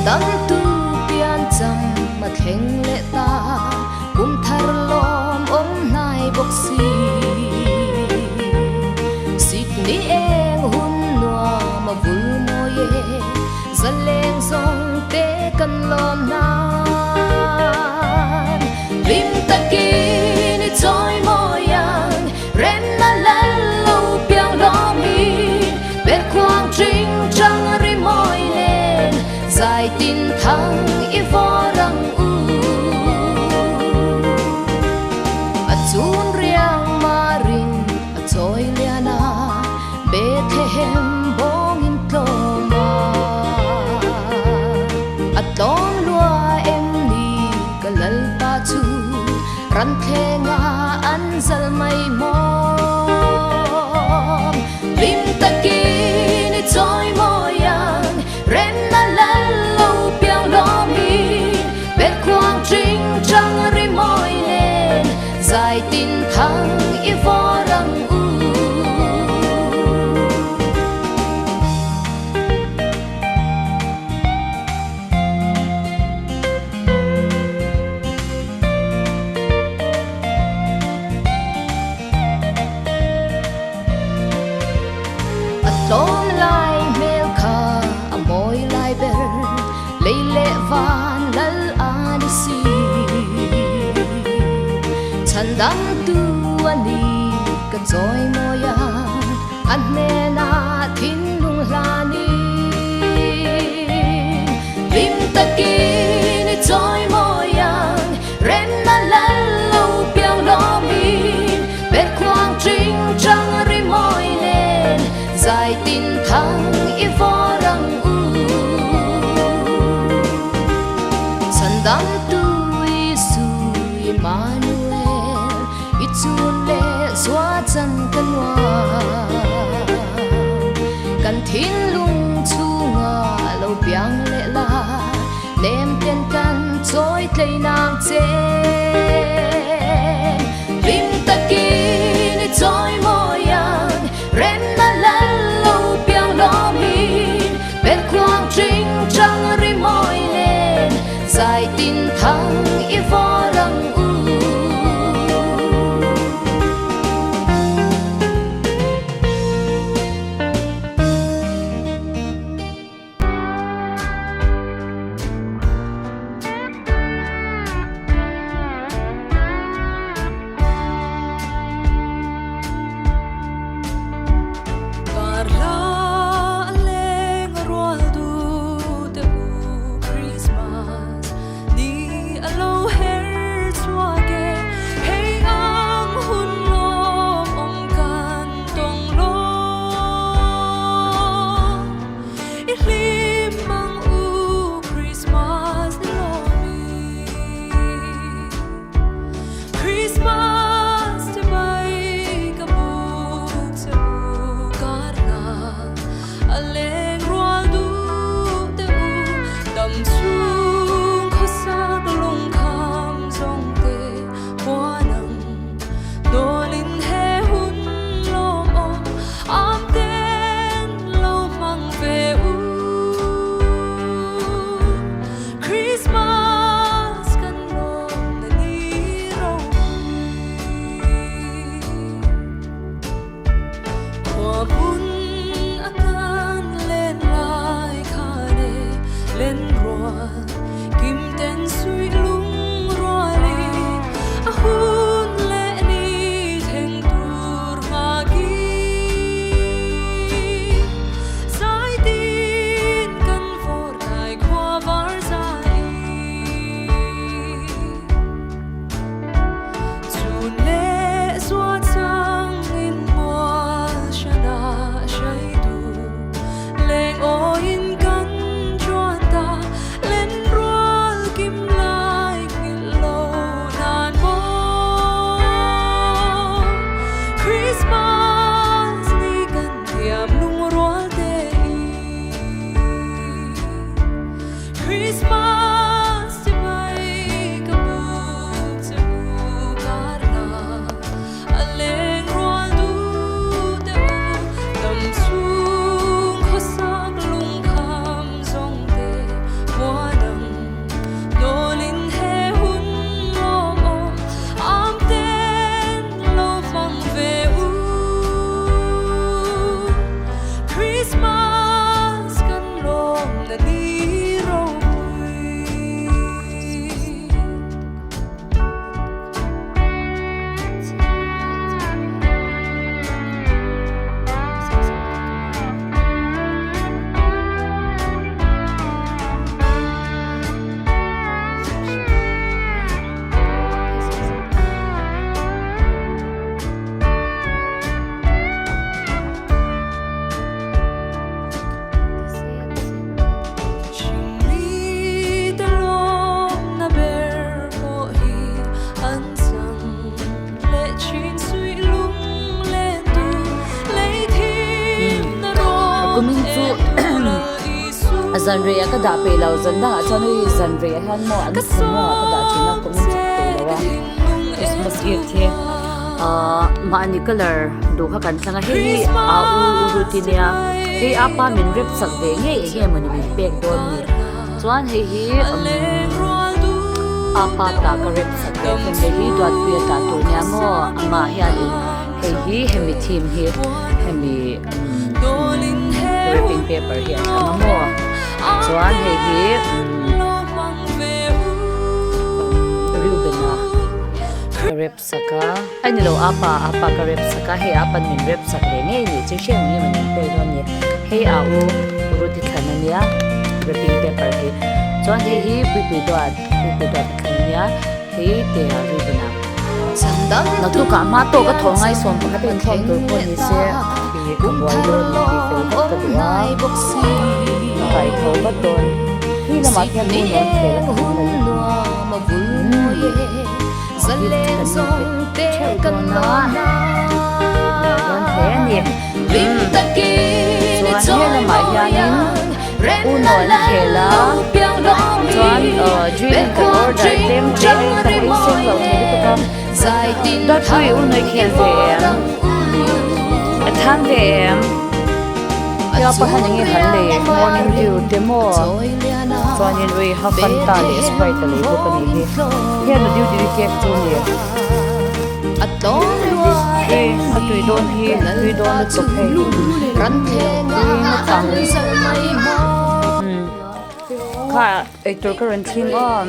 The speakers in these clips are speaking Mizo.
Chhandamtu piancham a thleng leh ta, kum thar lawm awm hnai bawk si. Sikni eng hun nuam a vul mawi e, zaleng zawng te kan lawm nan. Hlim takin i chawi mawi ang, remna lal lo piang hlawmin, perkhuang ṭing ṭang ri mawi nen, zai tin thang i vawr ang u. A chun riang marin a chawi lian a, Bethlehem bawngin tlawm a. A tlawm lua em ni ka Lalpa chu, ran thlenga an zal mai maw. Hlim takin i chawi mawi ang, remna lal lo piang hlawmin, Perkhuang ṭing ṭang ri mawi nen, zai tin thang i vawr ang u. A tlawm lai hmel kha a mawi lai ber, lei leh van lal a ni si. Chhandamtu a ni ka chawi mawi a, a hnenah thinlung hlanin. Hlim takin i chawi mawi ang, Remna lal lo piang hlawmin, Perkhuang ṭing ṭang ri mawi nen, zai tin thang i vawr ang u. Chhandamtu Isu Immanuel, i chun leh zua chan ka nuam. Kan thinlung chhungah lo piang leh la. Nem ten kan chawi tlei nang che. Hlim takin i chawi mawi ang, remna lal lo piang hlawmin, Perkhuang ṭing ṭang ri mawi nen, zai tin thang i vawr ang u. Karla leng rual du te u Christmas ni a lo her chhuak e hei ang hun lawm awm kan tawng lo I hlim ang u Christmas ni lawmi Christmas te mai ka buk che u karna a leng rual duh te u dam chhung khawsak lungkham zawng te huan ang Dawlin he hun lawmawm am ten lo hmang ve u. Christmas kan lawm na ni ropui. Khua hmun a kan len lai khan e len rual kim ten suih lung rualin a hun leh ni thleng tur nghakin zaitin kan vawr thai khua var zai. Chun leh zua chang in mual hran ah hrai du leng awiin kan chuan ta len rual kim lai nghilh lo nan maw Christmas ni kan thiam lungrual te in Christmas ti mai ka buk che u karna a leng rual duh te u dam chhung khawsak lungkham zawng te huan. Zan reiah ka dah peih lo, zan dangah chuan hei zan reiah hian maw an thawmhnaw ah ka dah thin a, comment chak peih lo a Christmas gift hi ahh mahni colour duh kha kan thlang a, hei hi a u u ruti nia hei a pa min rep chak ve ngei eng nge mawni min pek dawn ni chuan hei hi umm a pa tah ka rep chak ve thung hei hi duatpuia tah tur nia maw amah hianin hei hi hemi theme hi hemi umm wrapping paper hi a thlang a maw chuan hei hi umm Reuben-a ka rep sak a a ni lo apa apa ka rep sak a hei apa'n min rep sak leh ngei nih chu hriat ang em an pek dawn a ni hei a u Ruth-i thlan a nia wrapping paper hi chuan hei hi Puipui duat Puipui duat a thlan a nia hei te ah Reuben-a naktukah hma tawk a thawh ngai sawm pakhat a inkhawm tur pawh ni se ih ka buai dawn a ni tih fel vek ka duh a ka kaitho vat dawn khi lamah khian hun rawn khel a ka han la ni gift kan inpe theuh dawn a nuam dawn hle a ni chuan he lamah hianin uno an khel a chuan drink kan order tlem te kan ei seng lo thei lutuk a dawtpui uno i khel ve em a than ve em hia pahan enge han lei morning dew te maw chuanin ui ha fanta leh sprite a lei bawk a nih hi hian a duty cake chu a ni hei a tui dawn hi tui dawn lutuk hei tui ngawt ang kha eitur ka rawn thlim aw.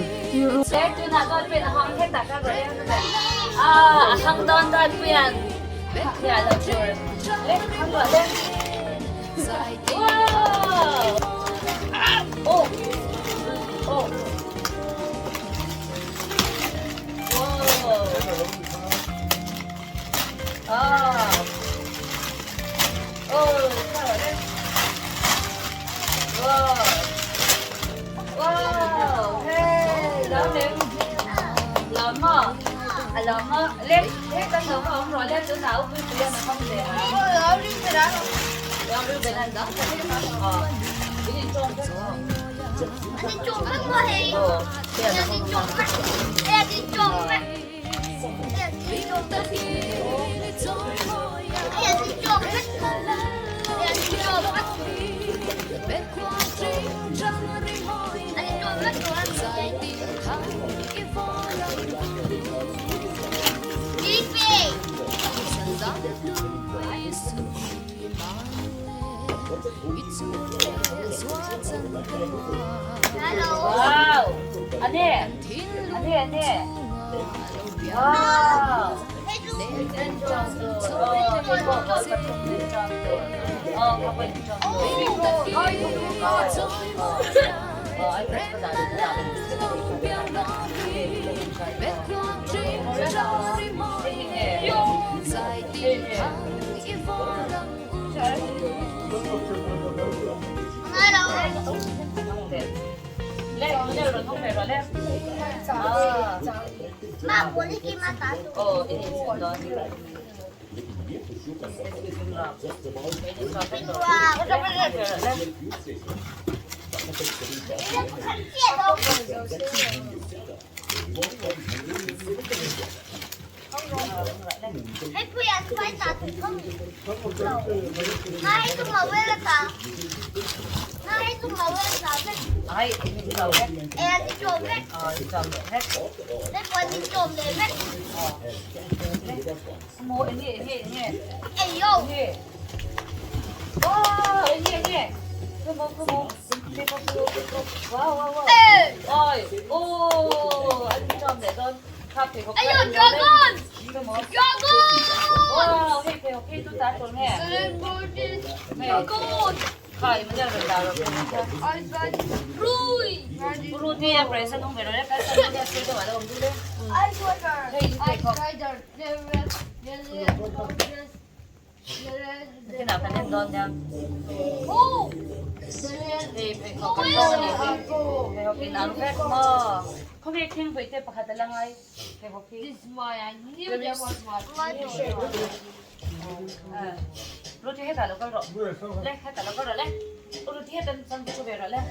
Uru ti hetan chan chu ve rawh le.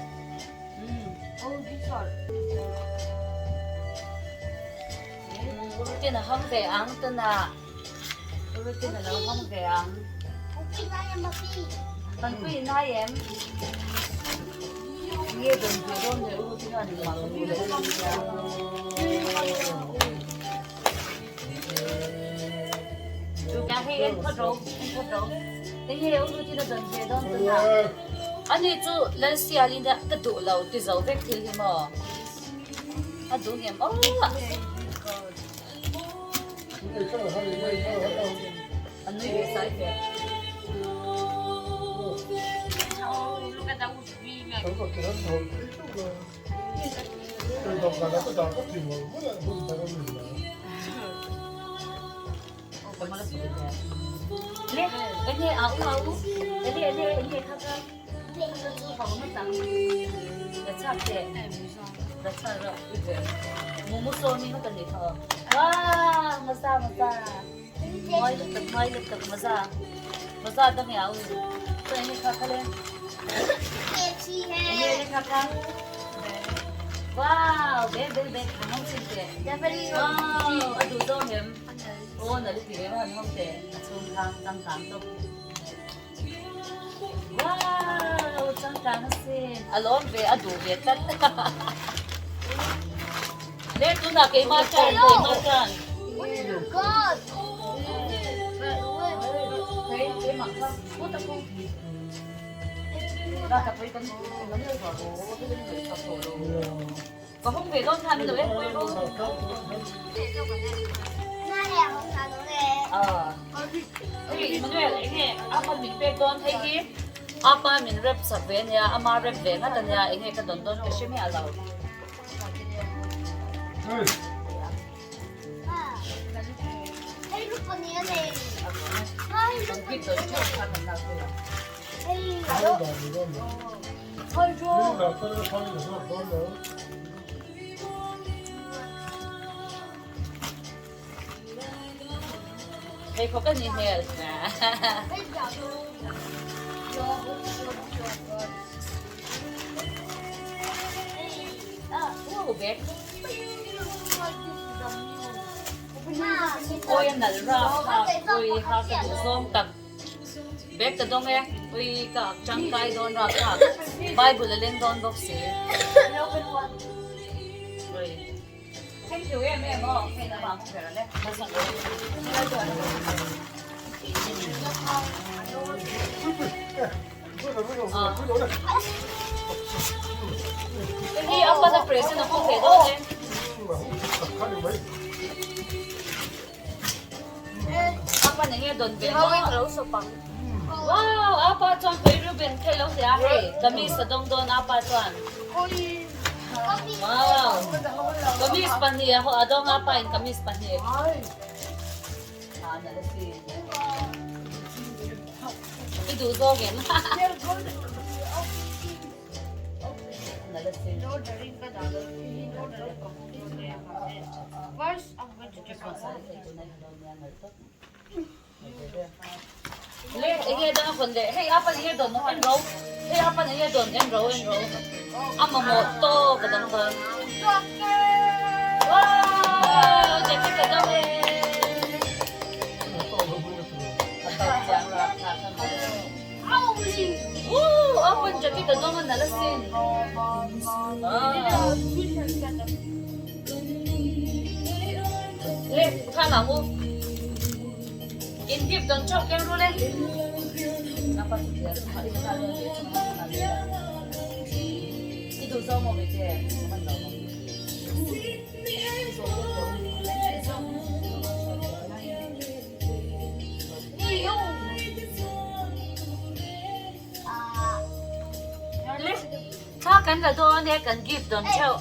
Uru tin a hawng ve ang tunah. Uru tin a lo hawng ve ang. Kan pui nai em? Nge dawn ve dawn le uru tin a ni mah ka duh leh sia. Chu hei en phawt ro, en phawt ro. Enge uru tin a dawn ve dawn tunah. Ani chu Lalsialin a ka duh lo ti zo vek thil hi maw? A duh ngem aw. A nui ve sai ve. Le, enge au au, ele ele enge kha kha. Wow! Changkang asin. A lawm ve, a duh ve tlat. Le tunah keimah tan, keimah tan. Hei, keimah kha. Put a put. Ra ka pui kan lam lo ba. Ka hung ve dawn kha min lo en pui ru. Hei Emmanuel enge apa min pek dawn hei hi apa min rep sak ve ania ama rep ve ngat ania enge ka dawn dawn ka hre miah lo. Pheikhawk a nih hmel. Awi a nalh rap kha ui ha ka duh zawng tak. Bag ka dawng e ui ka ak tangkai dawn rap kha Bible a leng dawn bawk si. Ui. Thank you em em aw hei na vang ber ale. Hei apa na present a hawng ve dawn e. Apa na nge dawn ve maw? Wow, apa chuan pui Reuben kha lo hle a hei kamis a dawng dawn apa chuan. Wow, kamis pahnih a dawng apa in kamis pahnih. Ah, nalh a si. I duh zawk em? Nalh a si. Le enge dang a hawn leh hei apa enge dawn en ro hei apa enge dawn en ro en ro a mamawh tawk a dang dawn wow jacket a dang e Woo open jacket a dawng a nalh asin Le kha lang u. In gift don chok keng ru le. I duh zo maw mite? Man lo maw? Le thla kan la dawn e kan gift don theuh.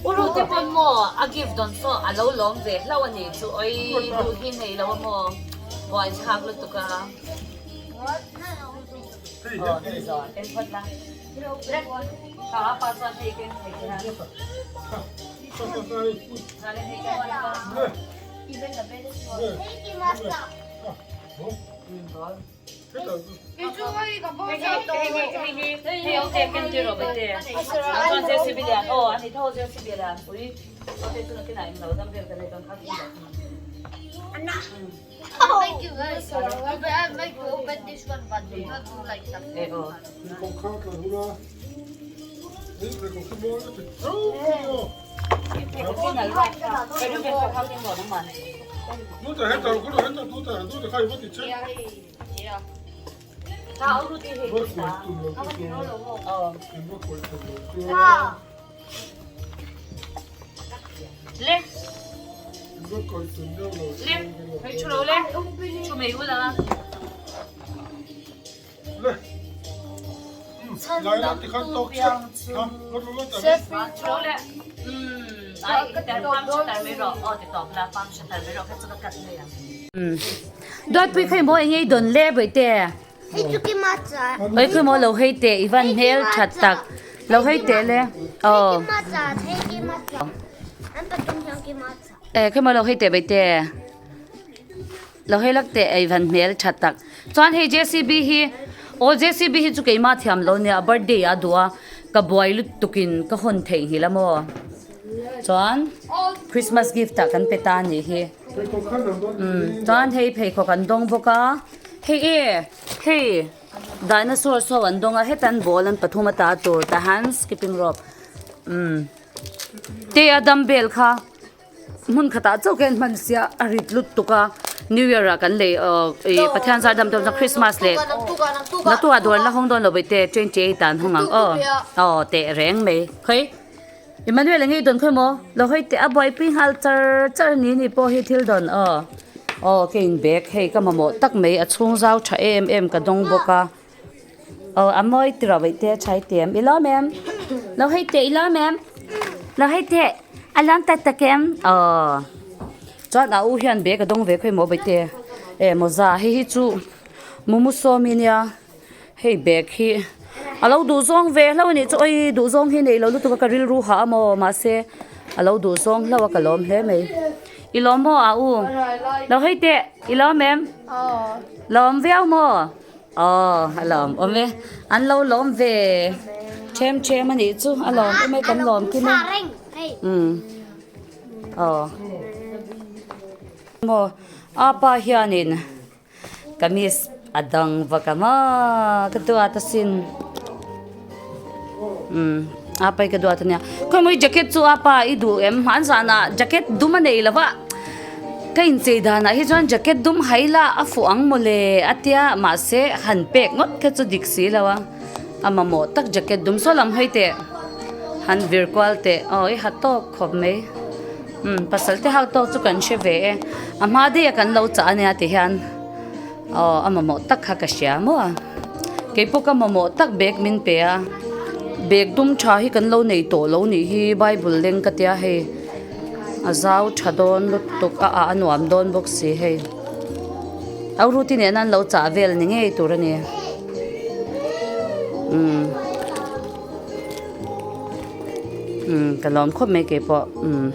Uru te pawn maw a gift dawn saw a lo lawm ve hlauh a nih chu oi duh hi nei lo a maw buai thlak lutuk a. Aw hei zawn en phawt la le kha a pa chuan hei keng thei che a le hei keng phawt la. Duatpui kha i maw eng ei dawn le bawihte? Oi khawi maw lo hei teh i van hmel that tak lo hei teh le aw e khawi maw lo hei teh bawihte lo hei lak teh i van hmel that tak chuan hei J_C_B hi aw J_C_B hi chu keimah thiam lo nia a birthday a duh a ka buai lutuk in ka hawn theihnghilh a maw chuan Christmas gift ah kan pe ta a nih hi umm chuan hei pheikhawk an dawng bawk a. Hei e, hei dinosaurs ho an dawng a, heta an ball an pathum ata tur tahan skipping rope umm te a dumbbell kha hmun khatah chauh khian hman sia a rit lut tuk a new year ah kan lei aw ih Pathian zar dam dam chuan Christmas leh naktuk ah dawr an la hawng dawn lo bawih te 28 ah an hawng ang aw aw teh reng mai khawi Emmanuel enge i dawn khawi maw? Lo hawi teh a buaipui nghal char char ni ni pawh hi thil dawn aw. Aw ka in bag hei ka mamawh tak mai a chhung zau tha em em ka dawng bawk a. Aw a mawi tiraw vaih te a chhai teh em i lawm em? Lo hawi teh i lawm em? Lo hawi teh a lawm tak tak em? Aw chuan a u hian bag a dawng ve khawi maw vaih te e mawza hei hi chu momo sawm i nia. Hei bag hi a lo duh zawng ve hlauh a nih chu awi duh zawng hi nei lo lutuk a ka rilru hah a maw mahse a lo duh zawng hlauh a ka lawm hle mai i lawm maw a u lo hei teh i lawm em lawm viau maw aw a lawm awm e an lo lawm ve them them a nih chu a lawm em e kan lawm kim e umm aw maw a pa hianin. Kamis a dang vak a maw ka duat asin umm apa hi ka duat ania khawimaw i jacket chu apa i duh em hman zanah jacket dum a nei lo va ka inchei danah hi chuan jacket dum hai la a fuh ang mawle a tia mahse han pek ngawt kha chu dik si lo a a mamawh tak jacket dum saw lam hawi teh han vir kual teh aw i ha tawk khawp mai. Umm pasal te ho tawk chu kan hre ve e a hma daih a kan lo chah ania ti hian aw a mamawh tak kha ka hria maw a keipawh ka mamawh tak bag min pe a bag dum tha hi kan lo nei tawh lo nih hi bible leng ka tia hei a zau tha dawn lutuk a ah a nuam dawn bawk si hei Auruti nena an lo chah vel ni ngei tur a ni umm. Umm ka lawm khawp mai keipawh umm.